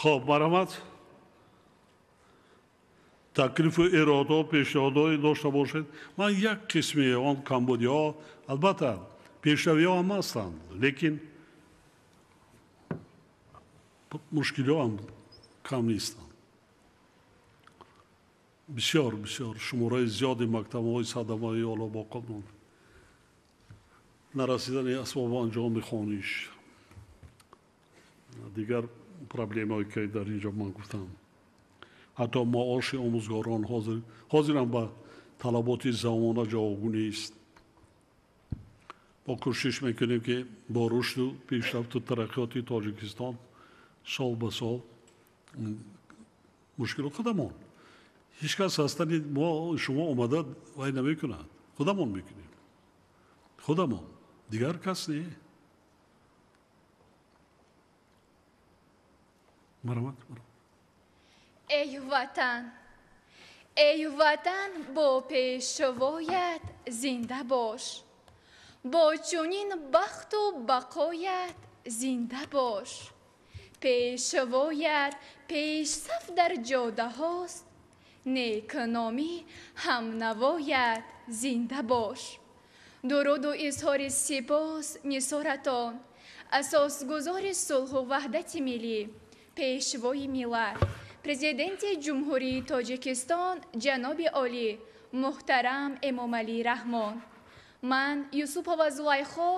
Хоб, марҳамат, таклифу иродҳо, пешниҳодҳое дошта бошед. Ман як қисми он камбудиҳо, албатта пешравиҳо ҳам ҳастанд, лекин мушкилиҳо ҳам кам нестанд. Бисёр бисёр шумораи зиёди мактабҳои садамаи ҳоло боқӣ монд, нарасидани асбобу анҷоми хониш, дигар проблемаҳое ки дар ин ҷо ман гуфтам. Ҳатто маоши омӯзгорон ҳозирам ба талаботи замона ҷавобгӯ нест. Мо кӯшиш мекунем, ки бо рушду пешрафту тараққиёти Тоҷикистон сол ба сол мушкило худамон, ҳеҷ кас ҳастани мо шумо омада вай намекунад, худамон мекунем, худамон, дигар кас не. Марҳамат. Эй ватан, эй ватан, бо пешвоят зинда бош, бо чунин бахту бақоят зинда бош. Пешвоят пешсаф дар ҷодаҳост, некномӣ ҳамнавоят зинда бош. Дуруду изҳори сипос нисоратон, асосгузори сулҳу ваҳдати миллӣ, пешвои миллат, президенти Ҷумҳурии Тоҷикистон ҷаноби олӣ муҳтарам Эмомалӣ Раҳмон. Ман, Юсупова Зулайхо,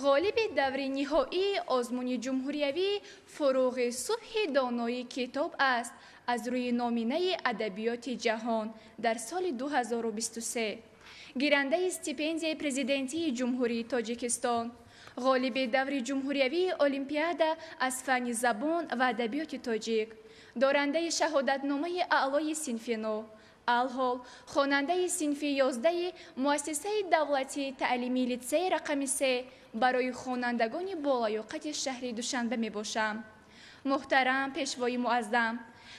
ғолиби даври ниҳоии озмуни ҷумҳуриявӣ «Фуруғи субҳи донои китоб аст» аз рӯи номинаи адабиёти ҷаҳон дар соли 2023, гирандаи стипендияи президентии Ҷумҳурии Тоҷикистон, ғолиби даври ҷумҳуриявии олимпиада аз фанни забон ва адабиёти тоҷик, дорандаи шаҳодатномаи аълои синфи нӯ, алҳол хонандаи синфи 11-и муассисаи давлатии таълимии литсеи рақами 3 барои хонандагони болаёқати шаҳри Душанбе мебошам. Муҳтарам пешвои муаззам,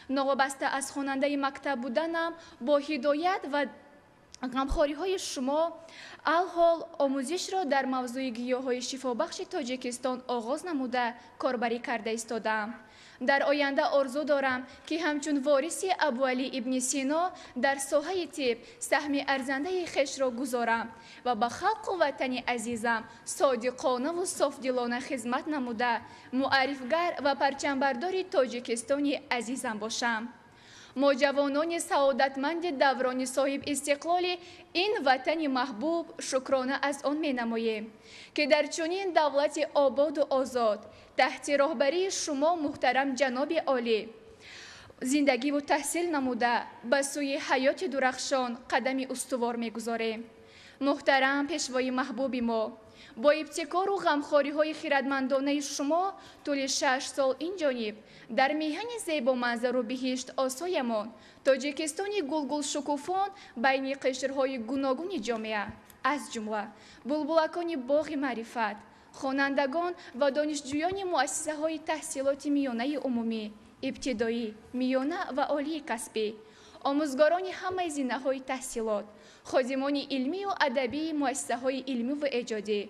новобаста аз хонандаи мактаб буданам, бо ҳидоят ва ғамхориҳои шумо алҳол омӯзишро дар мавзӯи гиёҳҳои шифобахши Тоҷикистон оғоз намуда корбарӣ карда истодаам. Дар оянда орзу дорам, ки ҳамчун вориси Абуалӣ ибни Сино дар соҳаи тиб саҳми арзандаи хешро гузорам ва ба халқу ватани азизам содиқонаву софдилона хизмат намуда, муаррифгар ва парчамбардори Тоҷикистони азизам бошам. Мо, ҷавонони саодатманди даврони соҳибистиқлоли ин ватани маҳбуб, шукрона аз он менамоем, ки дар чунин давлати ободу озод таҳти роҳбарии шумо, муҳтарам ҷаноби олӣ, зиндагиву таҳсил намуда, ба сӯи ҳаёти дурахшон қадами устувор мегузорем. Муҳтарам пешвои маҳбуби мо, бо ибтикору ғамхориҳои хирадмандонаи шумо тӯли 6 сол ин ҷониб дар меҳани зебоманзару биҳишт осоямон Тоҷикистони гулгулшукуфон байни қишрҳои гуногуни ҷомеа, аз ҷумла булбулакони боғи маърифат, хонандагон ва донишҷӯёни муассисаҳои таҳсилоти миёнаи умумӣ, ибтидоӣ, миёна ва олии касбӣ, омӯзгорони ҳамаи зинаҳои таҳсилот, ходимони илмию адабии муассисаҳои илмиву эҷодӣ,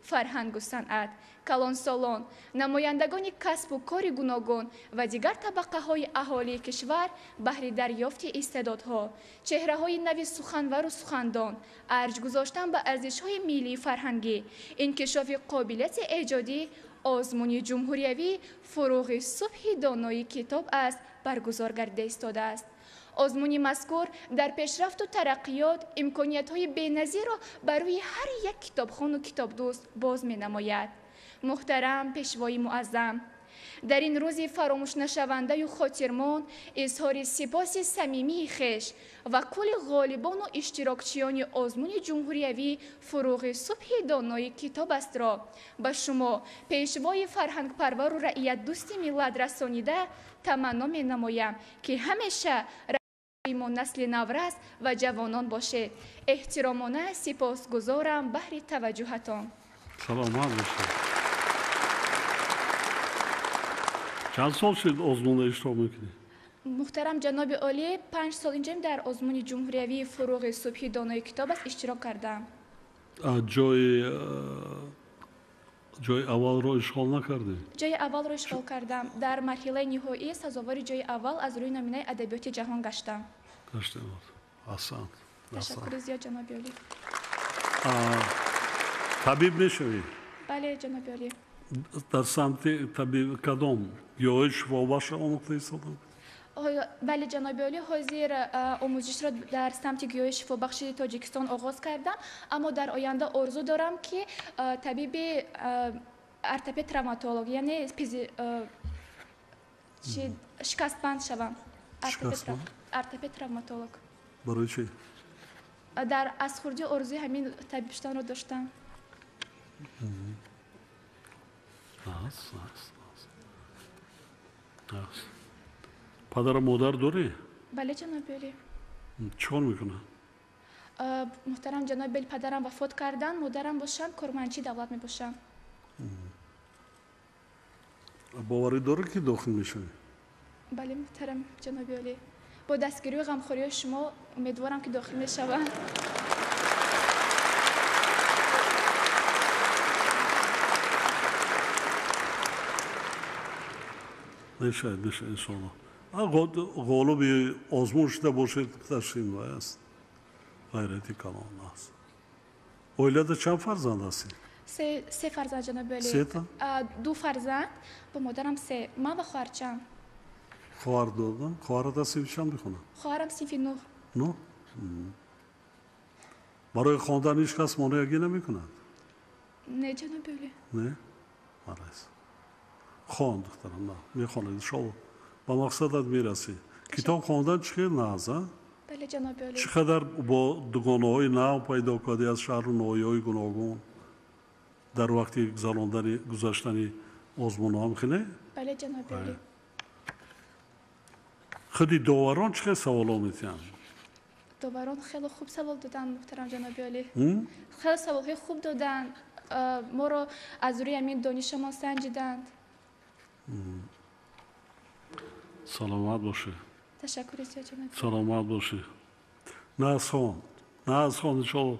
фарҳангу санъат, калонсолон, намояндагони касбу кори гуногун ва дигар табақаҳои аҳолии кишвар баҳри дарёфти истеъдодҳо, чеҳраҳои нави суханвару сухандон, арҷ гузоштан ба арзишҳои миллии фарҳангӣ, инкишофи қобилияти эҷодӣ озмуни ҷумҳуриявӣ «Фуруғи субҳи донои китоб аст» баргузор гардида истодааст. Озмуни мазкур дар пешрафту тараққиёт имкониятҳои беназирро барои ҳар як китобхону китобдӯст боз менамояд. Муҳтарам пешвои муаззам, дар ин рӯзи фаромӯшнашавандаю хотирмон изҳори сипоси самимии хеш ва кулли ғолибону иштирокчиёни озмуни ҷумҳуриявӣ «Фуруғи субҳи донои китоб астро» ба шумо, пешвои фарҳангпарвару раиятдӯсти миллат, расонида таманно менамоям, ки ҳамеша мо насли наврас ва ҷавонон бошед. Эҳтиромона сипосгузорам баҳри таваҷҷӯҳатон. Саломат бошед. Чанд сол шуд озмунда иштирок мекунед? Муҳтарам ҷаноби олӣ, 5 сол инҷоем дар озмуни ҷумҳуриявии «Фуруғи субҳи донои китоб аст» иштирок кардам. Ҷои Ҷои аввалро ишғол накардӣ? Ҷои аввалро ишғол кардам. Дар марҳилаи ниҳоӣ сазовори ҷои аввал аз рӯи номинаи адабиёти ҷаҳон гаштам. Гаштем. Аҳсан. Ташаккури зиёд, ҷаноби олӣ. Табиб мешавӣ? Бале, ҷаноби олӣ. Дар самти табиб кадом? Гиёҳи шифобахшро омӯхта истодам? Бале, ҷаноби олӣ, ҳозир омӯзишро дар самти гиёҳи шифобахши Тоҷикистон оғоз кардам, аммо дар оянда орзу дорам, ки табиби ортопед травматолог, яъне шикастбанд шавам. Ортопед травматолог. Барои чӣ? Дар аз хурдӣ орзуи ҳамин табиб шуданро доштам. Падару модар дорӣ? Бале, ҷаноби олӣ. Чӣ кор мекунанд? Муҳтарам ҷаноби олӣ, падарам вафот карданд, модарам бошанд, кормандчии давлат мебошанд. Боварӣ дорӣ, ки дохил мешавӣ? Бале, муҳтарам ҷаноби олӣ. Бо дастгирию ғамхориҳои шумо умедворам, ки дохил мешавам. Мешавад, мешавад, иншоалло. Ғолиби озмун шуда бошед, ташриф аст. Ғайрати калон аст. Оилада чанд фарзанд ҳастӣ? Се фарзанд, ҷаноби олӣ. Сета? Ду фарзанд, бо модарам се. Ман ва хоҳарчам. Хоҳар додам? Хоҳарат аз синфи чанд мехонад? Хоҳарам синфи 9. 9? Барои хондан ҳеҷ кас монеагӣ намекунад? Не, ҷаноби олӣ. Не? Марайс. Хон, духтарам, на. Мехонед, иншоалло. Ба мақсадат мерасӣ. Китоб хондан чӣ хел нағз, а? Бале, ҷаноби олӣ. Чӣ қадар бо дугонаҳои нав пайдо кардӣ аз шаҳру ноҳияҳои гуногун дар вақти гузаштани озмунҳо ҳам хеле? Бале, ҷаноби олӣ. Худи доварон чӣ хел саволҳо метиҳанд? Доварон хеле хуб савол доданд, муҳтарам ҷаноби олӣ. Хеле саволҳои хуб доданд. Моро аз рӯи ҳамин донишамон санҷиданд. Саломат бошӣ. Ташаккури зиёд, ҷаноби. Саломат бошӣ. Нағз хон, нағз хон, иншоалло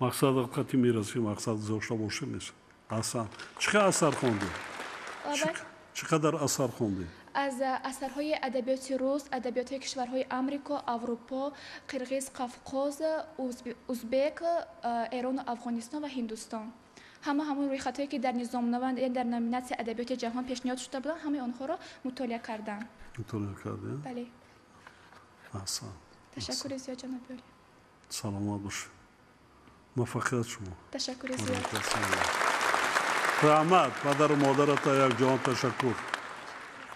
мақсадат қатъӣ мерасӣ, мақсад гузошта бошӣ мешавад. Аҳсан. Чӣ қадар асар хондӣ? Чӣ қадар асар хондӣ? Аз асарҳои адабиёти рус, адабиётҳои кишварҳои Амрико, Аврупо, Қирғиз, Қавқоз, Узбек, Эрону Афғонистон ва Ҳиндустон. Ҳама ҳамон рӯйхатҳое, ки дар низомнома, яъне дар номинатсияи адабиёти ҷаҳон пешниҳод шуда буданд, ҳамаи онҳоро мутолиа кардам. Мутолиа кардӣ? Бале. Аҳсан. Ташаккури зиёд, ҷаноби олӣ. Саломат бошед. Муваффақият шумо. Ташаккури зиёд. Раҳмат, падару модарата як ҷаҳон ташаккур.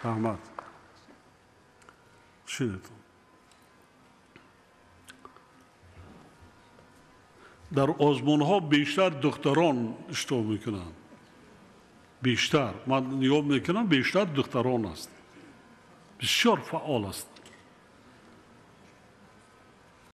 Раҳмат. Шинетон. Дар озмунҳо бештар духтарон иштирок мекунанд. Бештар. Ман нигоҳ мекунам, бештар духтарон аст. Бисёр фаъол аст.